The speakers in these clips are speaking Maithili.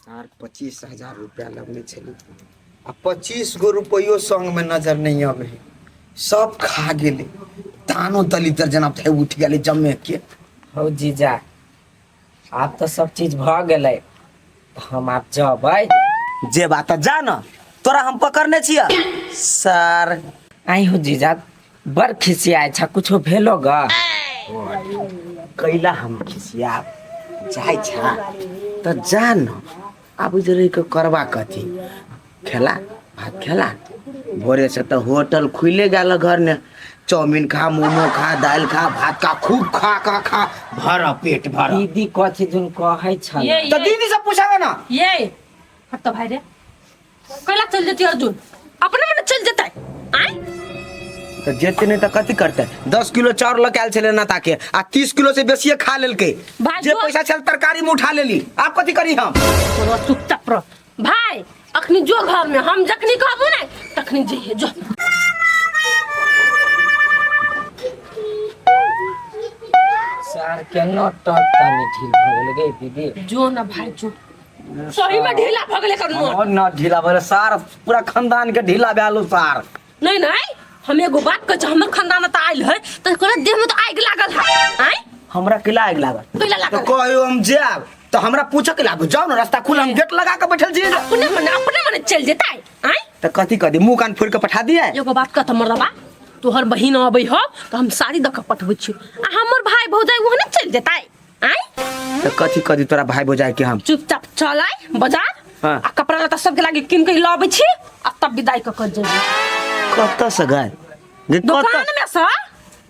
सार 25,000 रुपया लगने छली आ 25 गो रुपयो संग में नजर नहीं आवे है, सब खा गेले। दानो दलिदर जना थे उठ गेले जमे के। हौ जीजा, आब तऽ सब चीज भऽ गेलै, तऽ हम आब जबै। जे बात जा न, तोरा हम पकड़ने छियै सर। आई हो जीजा, बड़ खिसियाय छ, कुछो भेलो ग? कैला हम खिसियाब? जाइ छा तऽ जा न। आब रहि के करबा कथी? खेला भात खेला, भोरे से तऽ होटल खुले गेल घर ने। चाउमीन खा, मोमो खा, दालि खा, भात खा, खूब खा खा खा, भर पेट भर। दीदी कथी दुन कहै छल? ये तऽ दीदी से पूछावे ना। ये हट तो भाई रे, कैला चल जेती? अर्जुन अपने मने चल जेतै आय। तऽ जेते नहि तऽ कथी करतै? 10 किलो चाउर लऽ के आयल छलै ना ताके, आ 30 किलो से बेसिए खा लेलकै। भाई, जे पैसा छल तरकारी में उठा लेली। आब कथी करी हम? तोरा चुपचाप रह भाई, अखनी जो घर में, हम जखनी कहबो ने तखनी जइहे जो। सर के नट तनी ढील भऽ गेलै गे दीदी। जो ना भाई जो, सही में ढीला भऽ गेलै कर नोट। और न ढीला भेलै सार, पूरा खानदान के ढीला भेल सार। नहीं नहीं, हम एगो बात कहै छी, हमर खानदान तऽ आयल है तऽ तोरा देह में तऽ आगि लागल है आँय? हमरा केला आगि लागल? कैला लागल? तऽ कहियो हम जायब तऽ हमरा पूछऽ के लागू? जाउ ने, रास्ता खुला, हम गेट लगा के बैठल छी। अपने मने चलि जेतै आँय? तऽ कथी कह दी? मुंह कान फोड़ि के पठा दिए? एगो बात कह तऽ मर्दबा, तोहर बहिन अबै हो तऽ हम साड़ी दऽ के पठबै छी, आ हमर भाई भौजाई ओहने चलि जेतै आँय? तऽ कथी कह दी तोरा भाई भौजाई के हम? चुपचाप चल आय बाजार। हाँ। आ कपड़ा लत्ता सबके लागी कीन के लबै छी आ तब विदाई कऽ के जेबै। कतऽ से गए गे? कतऽ? दुकान में से।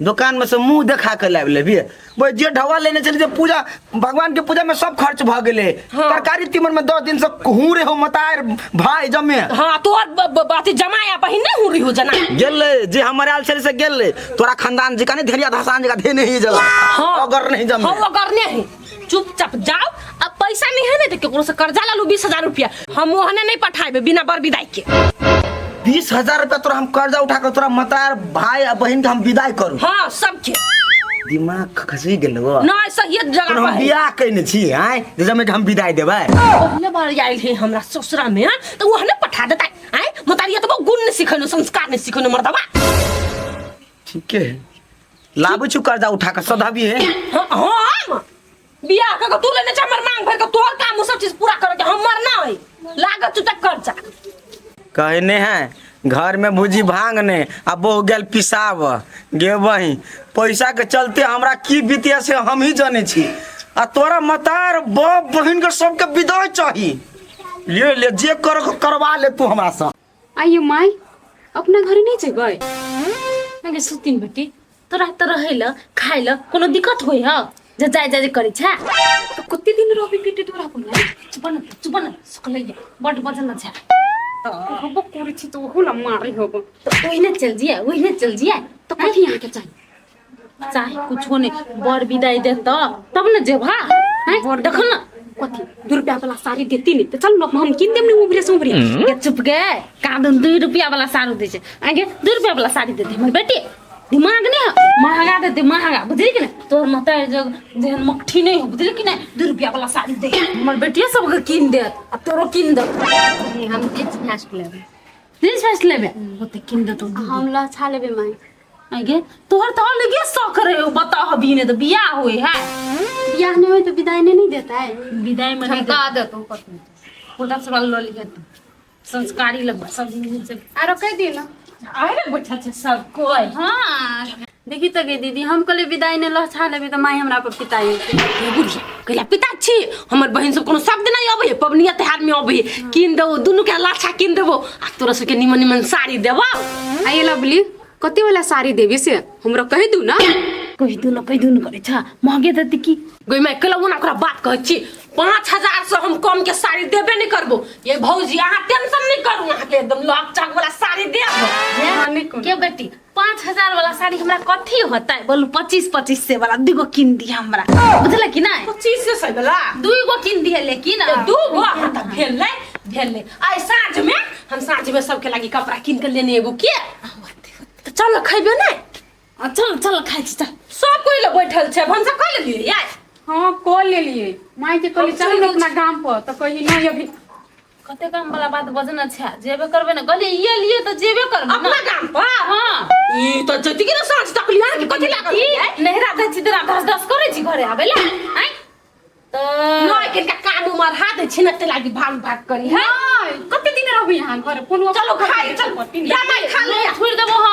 दुकान में से मुंह देखा के लाबि लेबी? वो जे ढवा लेने चली जे पूजा भगवान के पूजा में सब खर्च भ गेले। हाँ। तरकारी तीमन में 10 दिन से हूँ रे हो मतार भाई जमे। हाँ, तोहर अथी जमाया बहिन नहीं हुरी हो जना। गेले जे हमर आयल छले से गेले। तोरा खानदान जी का नहीं धेरिया धसान जी का धे नहीं जला। हाँ। अगर नहीं जमे। हाँ, अगर नहीं, चुपचाप जाओ। अब पैसा नहीं है ना तो केकरो से कर्जा ला लू 20,000 रुपया, हम ओहने नहीं पठाएबे बिना बर विदाई के। 20,000 रुपया तोरा हम कर्जा उठा के तोरा मतार भाई आ बहिन के हम विदाई करू? हाँ, सबके। दिमाग खसी गेल हो। नहीं, सही जगह तोरा पर हम है। बियाह कइने छी आय जे जमे के हम विदाई देबै? पहले बार आयल है हमरा ससुरा में तो ओहने पठा देता आय। मतारिया तो गुण नहीं सिखैनो, संस्कार नहीं सिखैनो मर्दबा। ठीके है, लाबै छु कर्जा उठा के सधाबी है। हाँ हाँ, बियाह के तू लेने छ हमर मांग भर के, तोहर काम उ सब चीज पूरा करे के, हमर ना है लागत। चुपचाप कर्जा। कहने है घर में भुजी भांग ने आ बहु गेल पिसाब गे बही। पैसा के चलते हमरा की बीतिया से हम ही जाने छी, आ तोरा मतार बाप बहिन के सबके विदाई चाही। ले ले, जे कर करवा ले तू हमरा से। आइयो माई, अपना घरे नहीं जेबै? अगे सुतिन बेटी, तोरा तऽ रहै ल खाइ ल कोनो दिक्कत होइ ह जे जाय जाय करै छै? तऽ कते दिन रहबै बेटी तोरा अपन? चुप न, चुप न, सुकलैया बड बजल छै। होबो करै छी तऽ ओहू ला मारै होबो। तऽ ओहिने चल जिया, ओहिने चल जिया। तऽ कथी अहाँके चाही? चाहे कुछो नहि, बड़ विदाई देत तब ने जेबा हैं? देख न। कथी 2 रुपया वाला साड़ी देती नहीं तऽ चल न, हम कीन देम ने उभरे से उभरे। गे चुप गे, कादन 2 रुपया वाला साड़ी दै छै आगे? 2 रुपया वाला साड़ी देते हमर बेटी? दिमाग नहीं है, महंगा देते महंगा, बुझली कि नहीं? तोहर मताई जो जेहन मकठी नहीं हो, बुझली कि नहीं? 2 रुपया वाला साड़ी दे, हमर बेटिए सबके कीन देत आ तोरो कीन देत। हम जींस पैंट लेबै। जींस पैंट लेबे? ओते कीन देतो। हम लच्छा लेबै माई। आगे तोहर तो अलगे शौक रहे, बता अभी ने तो बियाह होए है। बियाह नहीं होई तो विदाई नहीं नहीं देता है। विदाई में नहीं। चमका देतो कतनो। उल्टा सवाल लऽ लिहे तू, संस्कारी लगबा सब दिन से। आरो कह दियो ना। आए रे, बैठल छै सब कोई। हाँ देखी तो गे दीदी, हम कहले विदाई ने लच्छा लेबै तऽ माई हमरा पर पिताई होतै। हे बुढ़िया, कैला पिता छी? हमर बहिन सब कोनो शब्द नहीं अबै है, पबनिया त्योहार में अबै है, कीन देबो दुनू के लाछा कीन देबो आ तोरा सबके निमन निमन साड़ी देबो। आइए लवली, कते वाला साड़ी देबी से हमरा कहि दू ना। कहि दू न, कहि दू न करै छ, महगे देती की? गई मैं कैला ओना ओकरा बात कहै छी? 5,000 से हम कम के साड़ी देबे नहीं करबो। ये भौजी, अहाँ टेंशन नहीं करू, अहाँ के एकदम लॉक चाक वाला साड़ी देब। के बेटी, 5,000 वाला साड़ी हमरा कथी होतै बोलू? 25 25 से वाला दुगो कीन दिया हमरा, बुझल कि नहीं? 25 से सही वाला दुगो कीन दिया लेकिन। दू गो? अहाँ तऽ भेल नहीं, भेल नहीं। आइ साँझ में हम साँझ में सबके लागी कपड़ा कीन के लेने एगो के। तऽ चल, खैबे नहीं? चल चल, खाइ छी, चल। सब कोई ले बैठल छै, भनसा कऽ लेलियै यार? हाँ कॉल लेलिए माई के कहली चल ने अपना गाम पर तो कही नहीं अभी। कते काम वाला बात बजना छै, जेबे करबे ने कहलिए ये लिए तो जेबे करबे ना अपना गाम पर। हाँ ई तो जति के ना साँझ तक लिया के कथी लागल ई नहरा दै छी तेरा धस धस करै छी घरे आबै ला आँय तऽ नहीं किनका काम उमर हाथ दै छी ना ते लागी भाग भाग करी है। नहीं कते दिन रहबी यहाँ घरे कोनो चलो खाई चल या माई खा ले। छोड़ देबो हम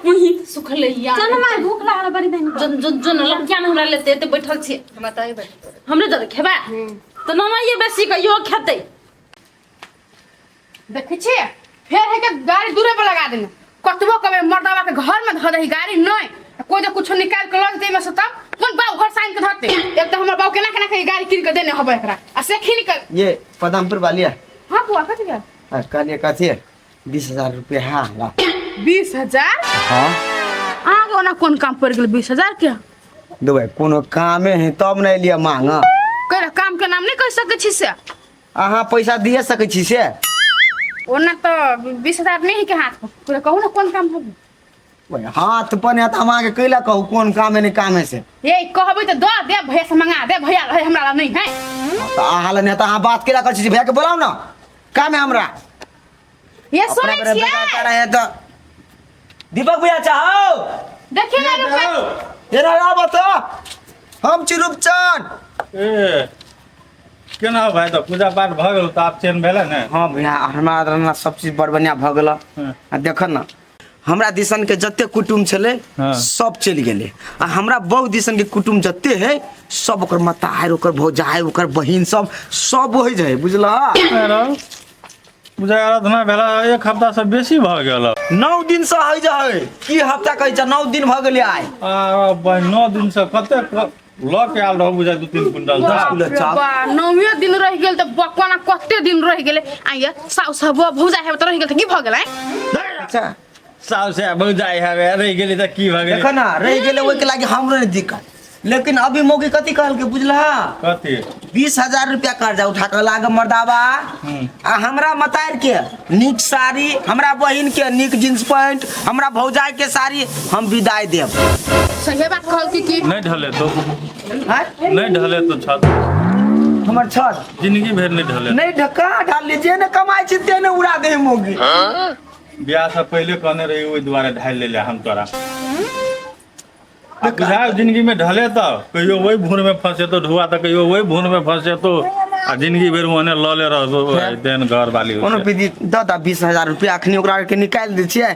वही सुखलैया। चल माई भूख लागल बड़ी बहन। जन जन जन लड़किया ने हमरा लेते एते बैठल छी। हमरा तऽ बैठल हमरे दर खेबा तऽ नना ये बेसी के यो खेतै। देखै छियै फेर है के गाड़ी दूरे पर लगा देने कतबो कबे मर्दावा के घर में धऽ दही गाड़ी नहीं कोई जे कुछो निकाल के लऽ जेतै एहिमे से तब कोन बाऊ घर साइन के धरतै। एक तऽ हमर बाऊ केना केना के गाड़ी कीन के देने हबै एकरा आ से खीन के। ये पदमपुर वाली है। हाँ बुआ कथी भेल? कहलिए कथी है 20,000 रुपया है हमरा। 20,000? हाँ। अहाँके ओना कोन काम पड़ि गेल 20,000 के? देबै कोनो कामे है तब ने एलियै मांग। कहि काम के नाम नहीं कहि सकै छी से। अहाँ पैसा दिए सकै छी से? ओना तऽ 20,000 नहीं है के हाथ पर। पूरा कहू ना कोन काम होबे। ओए, हाथ पर नहीं त हम अहाँके कैला कहू कोन काम है नहीं काम है से। ए कहबै तऽ दऽ दे भैया से मंगा दे भैया रहे हमरा ला नहीं है। तऽ अहाँ ला नहीं तऽ अहाँ बात कैला करै छी भैया के बोलाउ ना काम है हमरा। ये अपना सुनै बड़े छियै? बेकार रहे तऽ दीपक भैया चाहो देखियौ ना रुपया। एना आब तऽ हम छी रूपचंद। ए केना हो भाई, तऽ पूजा पाठ भऽ गेल तऽ आब चैन भेलै ने? हाँ भैया हमरा ना सब चीज बड़ बढ़िया भऽ गेल। आ देख ना हमरा दिसन के जते कुटुम छलै सब चलि गेलै आ हमरा बहु दिसन के कुटुम जते है सब ओकर मतार ओकर भौजाइ ओकर बहिन सब सब होइ जाइ बुझलह। पूजा आराधना भेला एक हफ्ता से बेसी भऽ गेल। 9 दिन से होइ जाइ की हफ्ता कहै छै 9 दिन भऽ गेलै आइ। आ भाई 9 दिन से कते लऽ के आयल रहू बुझाइ 2-3 क्विंटल 10 किलो चावल। बा 9 दिन रहि गेल तऽ बकवाना कते दिन रहि गेलै। आइया साउ सब भौजाइ हेब तऽ रहि गेल तऽ की भऽ गेलै? अच्छा साउ से भौजाइ हेबे रहि गेलै तऽ की भऽ गेलै? देखो ना रहि गेलै ओहिके लागि हमरो नहि दिक्कत लेकिन अभी मौगी कथी कहलकै बुझलह? कथी? 20,000 रुपया कर्जा उठा के लाग मर्दाबा आ हमरा मतार के नीक साड़ी हमरा बहिन के नीक जींस पैंट हमरा भौजाई के साड़ी हम विदाई देब। सही बात कहलकै की? नहीं ढले तो। हैं? नहीं ढले तो छत। हमर छत जिंदगी भर नहीं ढले। नहीं ढका ढाल लीजिए ने कमाई छी ते ने उड़ा दे मौगी। ब्याह से पहले कहने रही ओहि दुआरे ढाल ले हम तोरा। बुझाओ जिंदगी में ढले तो कहियो वही भून में फंसे तो ढुआ तो कहियो वही भून में फंसे तो आ जिंदगी भर ओने ल ले रहतो देन घर वाली कोनो विधि दऽ दा 20,000 रुपया अखनी ओकरा के निकालि दै छियै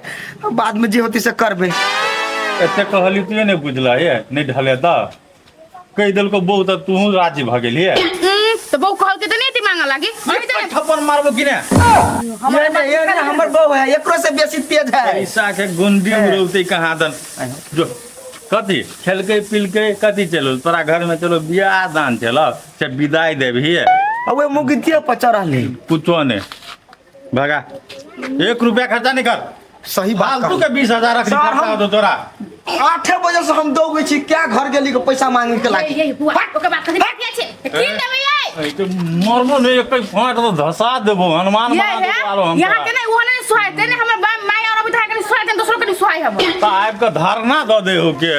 बाद में जे होतै से करबै। एते कहली तू नहीं बुझला ये नहीं ढले तो कहि देलको बहू तऽ तूहू राजी भऽ गेलियै। तऽ बहू कहलकै तऽ नहि एते मांगऽ लागी। थप्पड़ मारबो कि ने? ये नहीं, ये नहीं, हमर बहू है एकरो से बेसी तेज है। पैसा के गुंडी उड़ौतै कहाँ दन। जो कथी खेलकै पिलकै कथी चलो तोरा घर में चलो बियाह दान चलो से विदाई देबही। ओए मुगी दिया पचा रहले। कुछो नहीं भगा 1 रुपया खर्चा नहीं कर। सही बात फालतू के 20,000 सर, खर्चा हम होतो तोरा। 8 बजे से हम दौगै छी क्या घर गेली के पैसा मांगे के लागी। ये बुआ ओकर बात कथी बात छै कीन देबै ये। ए तो मरबो नहीं एक फाट तो धसा देबो हनुमान ये बना देबो आरो हम यहाँ के नहीं वो नहीं सुहाय ते नहीं हमर बाप my और अभी के नहीं सुहाय ते दोसरो के नहीं सुहाय हम। त आबि के धरना the they हो के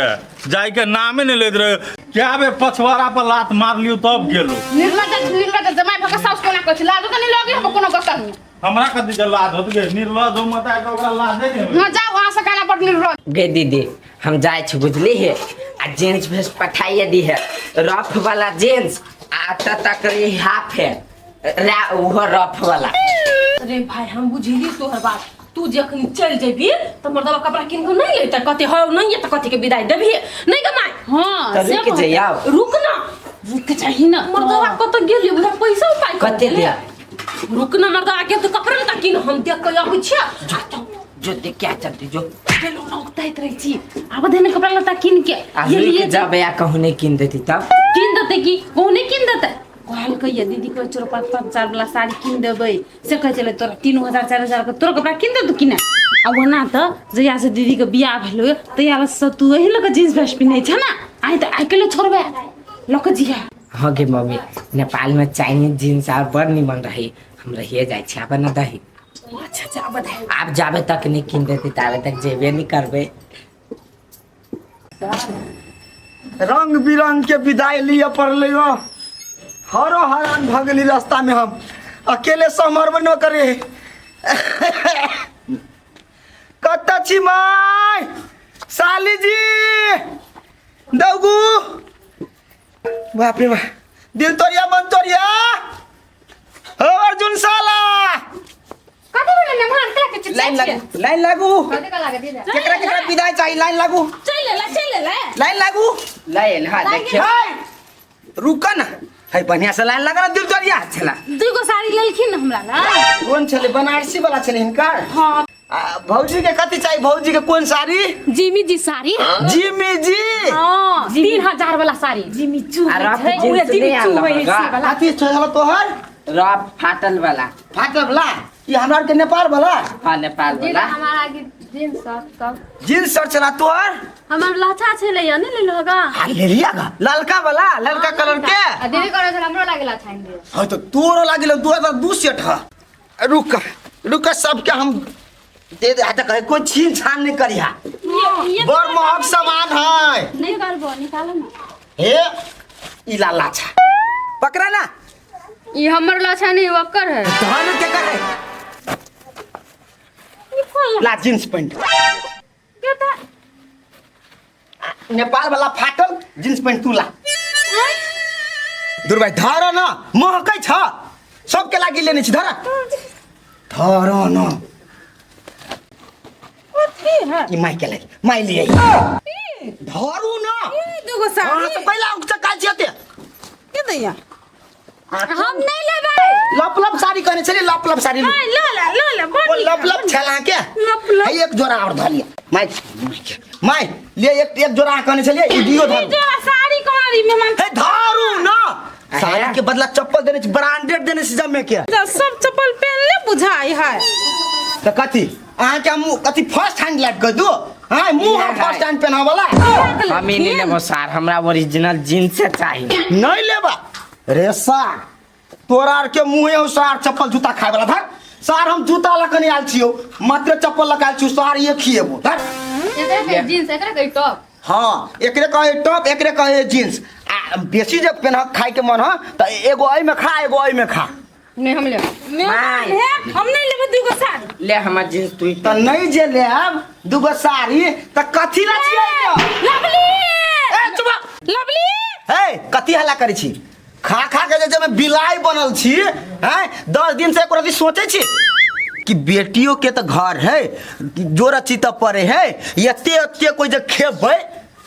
जाय के नामे नहीं लेत रहे क्या बे पछवाड़ा पर लात मार लियो तब गेलो। निर्लज निर्लज जमाई भक साउस कोना कहै छै लाजो त नहीं लगे हम कोनो कतहु। हमरा कथी के लाज होत गे निर्लज हो मत आके ओकरा लाज दे ने। हां जाओ वहां से खाना पर निर्लज। गे दीदी हम जाय छी बुझली हे आ जींस भेस पठाइए दी है रफ वाला जींस आ तक हाफ है रा उहो रफ वाला। अरे भाई हम बुझली तोहर बात तू जखनी चल जेबी त मर्दवा कपड़ा किन के नहीं लेता कथी हो नहीं त कथी के विदाई देबी नहीं गे my. हां त रुक जाओ। रुक ना रुक चाही ना मर्दवा कत गेली बुझा पैसा पाइ कते दिया रुक ना मर्दवा के तो कपड़ा न किन हम देख के आबै छियै। जो देख के आ चलती जो चलू ना उताइत रहै छी आब देने कपड़ा लत्ता किन के ये लिए जाबे आ कहूं नहीं किन देती तब किन देते की कहूं नहीं किन देते कहलकै ये दीदी कहै चोर 5-5 4 वाला साड़ी किन देबै से कहै छलै तोरा 3,000 4,000 के तोरा कपड़ा किन देतौ कि नहि। आ ओना तऽ जहिया से दीदी के बियाह भेलो तहिया से तू एही लऽ कऽ जींस पैंट पिन्है छ ना आइ तऽ आइ काल्हि छोड़बे लऽ कऽ जिया। हाँ गे मम्मी नेपाल में चाइनीज जींस आर बड़ निमन रही हम रहिए जाइ छी आब ना दही। अच्छा अच्छा आब दही आब जाबे तक नहीं किन देती ताबे तक जेबे नहीं करबे। रंग बिरंग के विदाई लिअ पड़लै हो। हरो हरान भऽ गेली रास्ता में, हम अकेले सम्हरबे न करे। कतऽ छी माय? साली जी, दौगू। बाप रे बाप, दिल तोड़िया मन तोड़िया हो अर्जुन साला। कथी भेलै मेहमान के के लाइन लागू, लाइन लागू। कथी का लागे दीदा? केकरा केकरा विदाई चाही? लाइन लागू। चल ले, चल ले। लाइन लागू। लाइन, हाँ, देखियो। है रुक न, है बढ़िया से लाइन लगा ना। दिल तोड़िया छला। दुगो साड़ी लेलखिन हमरा ना। कोन छलै? बनारसी वाला छलै हिनकर। हाँ। आ, भौजी के कथी चाही? भौजी के कोन साड़ी? जिमी जी साड़ी। जिमी जी। हाँ, 3000 वाला साड़ी। Jimmy Choo. आ रफ उहे जींस जिमी नहीं चू आनलक होइ गा। से वाला। कथी छल तोहर? रफ फाटल वाला। फाटल वाला? ई हमरा आर के नेपाल वाला। हाँ, नेपाल दीदा, वाला। हमारा आगे जींस शर्ट सब। जींस शर्ट छला तोहर? हमार लहछा छलै या नहीं लेलो होगा। आ ले लिया गा, ललका वाला, ललका कलर के। आ दीदी करे छल हमरो लागेला छाइन दियो। हाँ तो तोरो लागिल 2002 सेट है। रुक रुक, सबके हम दे दे। हाथ कहे कोई छीन छान नहीं करिहा, बड़ महग सामान है। नहीं करबो, निकालो ना। हे ई लाला छा पकड़ा ना। ई हमर लछा नहीं, ओकर है। धन के करे ला जींस पैंट, नेपाल वाला फाटल जींस पैंट तू ला। दूर भाई, धर न, महकै छ, सबके लागि लेने छी। धर धर न। ई माई के लागि, माई लिए। धरू न। दुगो अहाँ साड़ी तऽ पहिला उचकाल छी एते। के दैया? हम नहीं लेबै। लप लप साड़ी कहने छली, लप लप साड़ी। ल ल ल ल। ओ लप लप छल अहाँके। लप लप। है एक जोड़ा और धलिया माई, माई लिए। एक एक जोड़ा अहाँ कहने छलियै, ई दियो, धरू। जोड़ा साड़ी कोना री मेहमान? हे धरू न, साड़ी के बदला चप्पल देने छी, ब्रांडेड देने छी जमे के। सब चप्पल पहन ले बुझाई है। तऽ कथी अहाँके हम कथी फर्स्ट हैंड लाइब कऽ दू? हाँ, मुँह हम फर्स्ट हैंड पहना वाला। हम ई नहीं लेबो सार, हमरा ओरिजिनल जींस चाही। नहीं लेबा रे सार, तोरा आर के मुँहे हो सार चप्पल जूता खाए वाला। धर सार, हम जूता लऽ कऽ नहि आयल छियौ, मात्र चप्पल लऽ कऽ आयल छियौ सार, ये खिएबो। धर। एकरा कहे जींस, एकरा कहे टॉप। हाँ, एकरे कहे टॉप, एकरे कहे जींस। आ बेसी जे पेन्ह खाए के मन ह तऽ एगो एहिमे खा, एगो एहिमे खा। नहीं, हम ले। मेहमान हे, हम नहीं लेबै दुगो साड़ी। ले हमर जींस तू ही। तऽ नहि जे लेब दूगो साड़ी तऽ कथी ला छियै? लवली। ए चुप। लवली। हे कथी हल्ला करै छी? खा खा के जे में बिलाई बनल छी हैं। 10 दिन से एको रति सोचै छी कि बेटियों के तऽ घर है, जोर चित पड़े है। एते एते कोई जे खेबै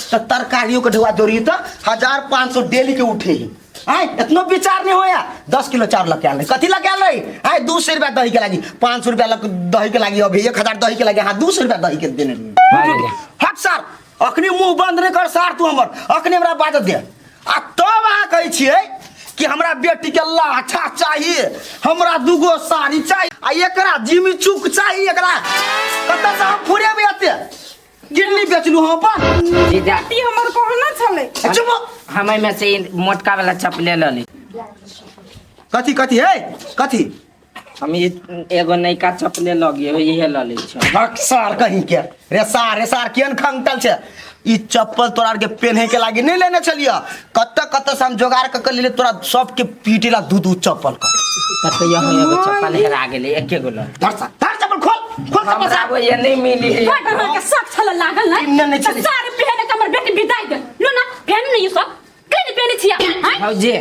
तऽ तरकारियों के ढुआ जोड़ी तऽ 1500 डेली के उठे ही। आय इतनो विचार नहीं होया। 10 किलो चाउर लग के आयल रही, कथी लग के आयल रही? आय 200 रुपया दही के लागी, 500 रुपया लग दही के लागी, अभी 1000 दही के लागी। हाँ, 200 रुपया दही के देने रही। हट सार, अखनी मुंह बंद नहीं कर सार तू हमर, अखनी हमरा बाजत दे। आ तब अहाँ कहै छियै कि हमरा बेटी के लाछा चाहिए, हमरा दूगो साड़ी चाहिए आ एकरा जिमी चूक चाहिए। एकरा कतऽ से हम फुरेबै? एते किडनी बेचलू हम अपन। जीजा। ई हमर कहना छलै। चुप। हम एहिमे से ई मोटका वाला चप्पले लऽ ली। कथी कथी है कथी? हम ई एगो नयका चप्पले लऽ गेलियै, इहे लऽ लै छियै। भक सार कहीं के रे सार, रे सार केहन खंगटल छै। ई चप्पल तोरा आर के पेन्हे के लागी नहीं लेने छलियै, कतऽ कतऽ से हम जोगाड़ कऽ के लेलियै। तोरा सबके पीटे ला दू दू चप्पल के। तऽ कहियो हम एगो चप्पल हेरा गेलै, एके गो लऽ। धर सार, धर चप्पल, खोल खोल चप्पल हमरा सार। वो ये नहीं मिली। बड़ अहाँके शक छल लागल ने। नहि, नहि छलै। तऽ साड़ी पहिने के हमर बेटी विदाई देल। लो ना, पहिनू ने ई सब। के ने पहिने छियै आँय? भौजी।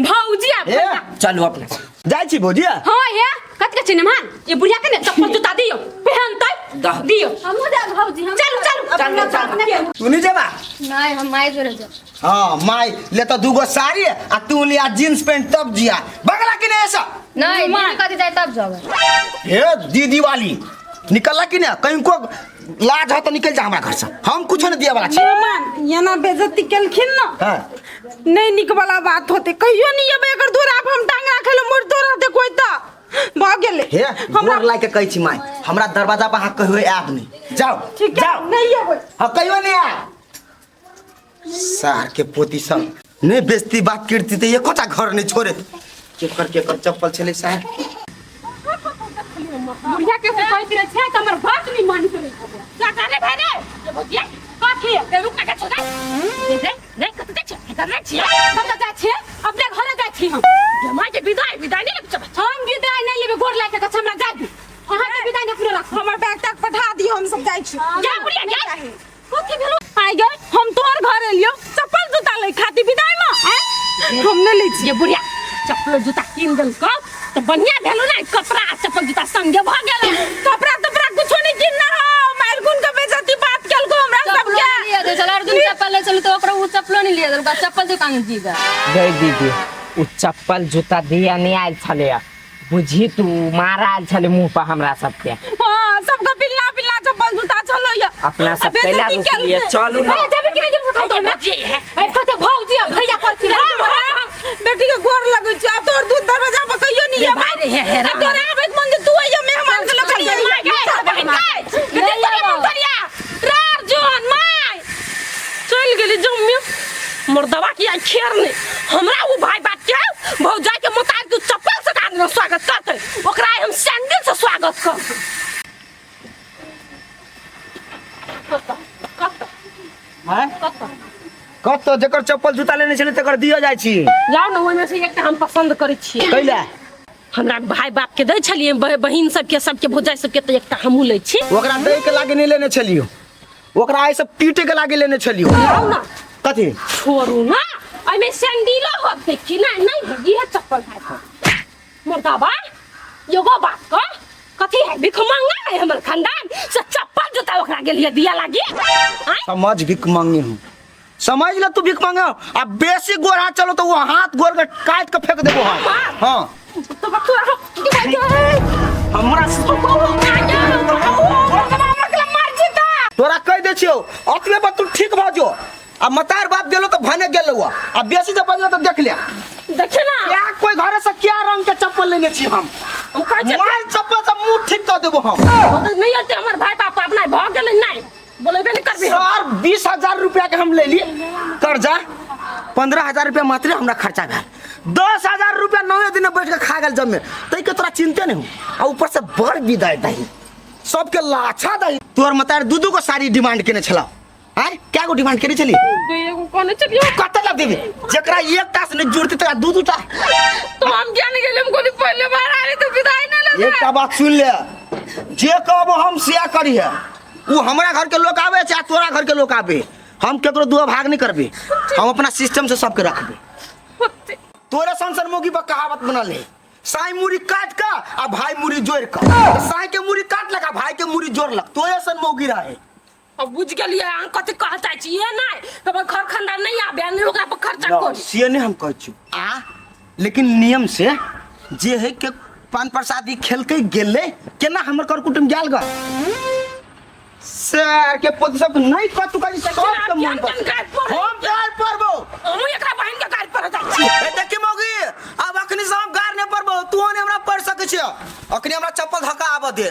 भौजी आ हे। भैया। चलू अपना। जाइ छी भौजी। हाँ हे, कथी के छै मेहमान? ई बुढ़िया के ने चप्पल जूता दियौ, पहिनतै। दह। दियौ। हमहूँ जायब भौजी, हम। चलू चलू। चलू, चलू। तू नहीं जेबा? नहीं, हम माई जोरे जाब। हाँ, माई ले तो दूगो साड़ी आ तू लिया जींस पैंट तब जिया बगला कि नहीं ऐसा। नहीं, दीदी कथी जाए तब जाब। हे दीदी वाली निकलला कि नहीं? कहीं को लाज हो तो निकल जा हमरा घर से, हम कुछ नहीं दिया वाला छी। मेहमान एना बेइज्जती केलखिन न। हाँ। नहीं निक वाला बात होते, कहियो नहीं एबै एकर दूरा पर हम टांग राखै लए, मोर तोरा दे कोई तऽ भऽ गेलै। हे हमरा गोर लाग के कहै छी माई, हमरा दरवाजा पर अहाँ कहियो आयब नहीं। जाओ। ठीक है। जाओ। नहीं एबै। हाँ, कहियो नहीं आयब। सार के पोती सब नहीं बेइज्जती बात करती तऽ एकोटा घर नहीं छोड़े। केकर केकर चप्पल छलै सार? बुढ़िया के से कहैत रहै छै तऽ हमर बात नहि मानैत रहै छै। चाचा रे भाई रे, ये भौजिया। कथी ए रुक ना के छोड़ दे दे दे कत दे छै करने छियै कतऽ जाइ छियै अपने घरे जाइ छी हम माय के विदाई विदाई नहीं लेब हम विदाई नहीं लेबै गोर लागि कऽ हमरा जाइ दू अहाँके विदाई नहि पूरा राखू हमर बैग तक पठा दियौ हम सब जाइ छी जा बुढ़िया जा कथी भेलो आइ गए हम तोहर घर एलियो चप्पल जूता लै खातिर विदाई में आँय? हम नहि लै छी ये बुढ़िया चप्पल जूता कीन देलकौ तऽ बढ़िया भेलो ना कपड़ा आ चप्पल जूता संगे भऽ गेल कपड़ा तपड़ा कुछो नहीं किनना हो मार गुन के बेइज्जती बात केलको हमरा चप्पलो सबके नहीं लिया दे चल अर्जुन चप्पल ले चलू तो ओकरा उ चप्पलो नहीं लिया देलका चप्पल दुकान में जीगा गई दीदी उ चप्पल जूता दिया नहीं आयल छलै बुझी तू मारा आयल छलै मुँह पर हमरा सबके हां सबके पिल्ला पिल्ला चप्पल जूता छलो या अपना सब कैला रुकलिए चलू ना ए, जेबै कि नहि जेबै बताउ तऽ हमरा। ए, कते भौजी आ भैया करथिन बेटी के गोर लगै छै आब तोर दूध दरवाजा पर कहियो नहीं ये भाई रे, हे, हे, आब तोरा आबैत मन जे तू आइयो मेहमान के लऽ चलि गेली जम्मी मुर्दवा की आई खेर नहीं हमरा वो भाई बात के भौजाई के मोतार के चप्पल से कान में स्वागत करते ओकरा आइ हम सैंडल से स्वागत कर कतऽ जकर चप्पल जूता लेने छलै तकर दिअ जाइ छी जाओ ना ओहिमे से एकटा हम पसंद करै छियै कैला हमरा भाई बाप के दै छलियै बहिन सबके सबके भौजाई सबके तऽ एकटा हमहूँ लै छी ओकरा दै के लागे नहि लेने छलियो ओकरा आइ सब पीटे के लागे लेने छलियो जाओ ना कथी छोड़ू ना एहिमे सैंडिलो होतै कि नहि नहि इहे चप्पल है मुर्दाबा एगो बात कह कथी है भिख मंगा है हमर खानदान से चप्पल जूता ओकरा गेलिए दिया लागी आँय? समझ भिख मांगे हूँ समझ ले तू भिख मांगे हो। आ बेसी गोर हाथ चलो तो वो हाथ गोर के काट के फेंक देबो हम हाँ तो तोरा हमरा तोरा कह दे छियो अतबे पर तू ठीक भऽ जो आ मतार बाप गेलो तो भने गेलो आ बेसी जब बजलो तो देख ले देखे ना क्या कोई घरे से क्या रंग के चप्पल लेने छी हम हम कहै छियै माल चप्पल से मुंह ठीक कर देबो हम नहीं होते हमर भाई बाप अपना भऽ गेलै नहीं बोलेबे नहीं करबे सर 20,000 रुपया के हम ले ली कर्जा 15,000 रुपया मात्र हमरा खर्चा भेल 10,000 रुपया नौवे दिन बैठ के खा गेल जमे तै के तोरा चिंते नहीं हूँ आ ऊपर से बड़ विदाई दही सबके लाछा दही तोहर मतार दू दू गो साड़ी डिमांड केने छला आय क्या गो डिमांड केने छली एगो कहने चलियो कते ला देबे जेकरा एकटा से नहीं जुड़ते तकरा दू दूटा तो हम क्या नहीं गेले हम कोनी पहले बार आए तो विदाई नहीं ले एकटा बात सुन ले जे कहबो हम से करी है वो हमरा घर के लोग आवे चाहे तोरा घर के लोग आवे हम केकरो दुआ भाग नहीं करबे हम अपना सिस्टम से सबके रखबे तोरे संसर मोगी पर कहावत बनल है साई मुरी काट का आ भाई मुरी जोड़ का साई के मुरी काट लगा भाई के मुरी जोड़ लग तोरे सन मोगी रहे अब बुझ गेलियै अहाँ कथी कहऽ चाहै छी ये नहि हमर घर खानदान नहि आबे नहि ओकरा पर खर्चा करी से नहीं हम कहै छी आ लेकिन नियम से जे है के पान प्रसादी खेलकै गेलै केना हमर कर कुटुम गेल ग सर के पोती सब नहीं कतु करी सब के मन पर हम गार पड़बो हमहूँ एकरा बहिन के गारि पढ़ऽ जाइ छी ए देखी मौगी अब अखनी से हम गार नहीं पड़बो तू ने हमरा पढ़ सकै छियै अखनी हमरा चप्पल धक्का आबऽ दे